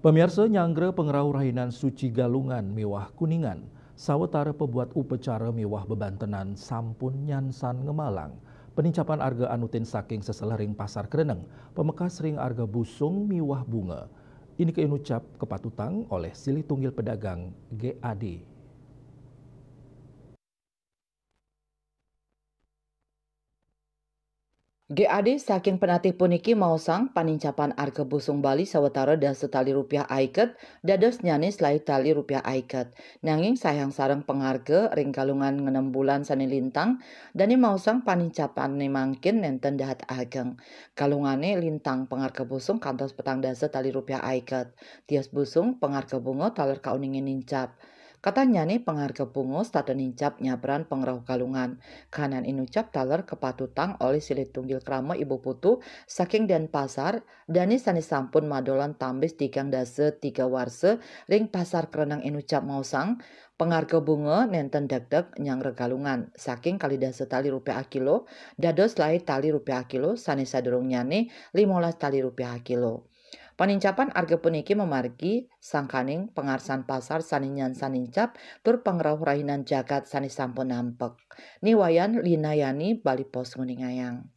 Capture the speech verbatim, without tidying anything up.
Pamiarsa, nyanggra pangrauh rahinan suci Galungan miwah Kuningan, sawatara pabuat upacara miwah bebantenan sampun nyansan ngemalang. Panincapan arga anutin saking seselehing pasar kreneng, pamekas ring arga busung miwah bunga. Ini kainucap kapatutang olih silih tunggil pedagang G A D. G A D saking penatih puniki maosang panincapan arga busung Bali sawatara dasa tali rupiah aiket, dadosnyane selae tali rupiah aiket. Nanging sayang sareng pangarga ring Galungan ngenem bulan sane lintang, dane maosang panincapane mangkin nenten dahat ageng. Galungane lintang pangarga busung kantos petang dasa tali rupiah aiket. Tios busung pangarga bunga taler kauningin nincap. Katannyane pangarga bunga setata nincap nyabran pangrauh Galungan. Kahanan inucap taler kapatutang olih silih tunggil krama Ibu Putu saking Denpasar, dane sane sampun madolan tambis tigang dasa tiga warsa ring pasar kreneng inucap maosang, pangarga bunga nenten degdeg nyanggra Galungan saking kalih dasa tali rupiah akilo, dados selae tali rupiah akilo, sane sadurungnyane limolas tali rupiah akilo. Panincapan arga puniki mamargi sangkaning pangarsan pasar sane nyansan nincap tur pangrauh rahinan jagat sane sampun nampek. Ni Wayan, Lina Yani, Bali Post nguningayang.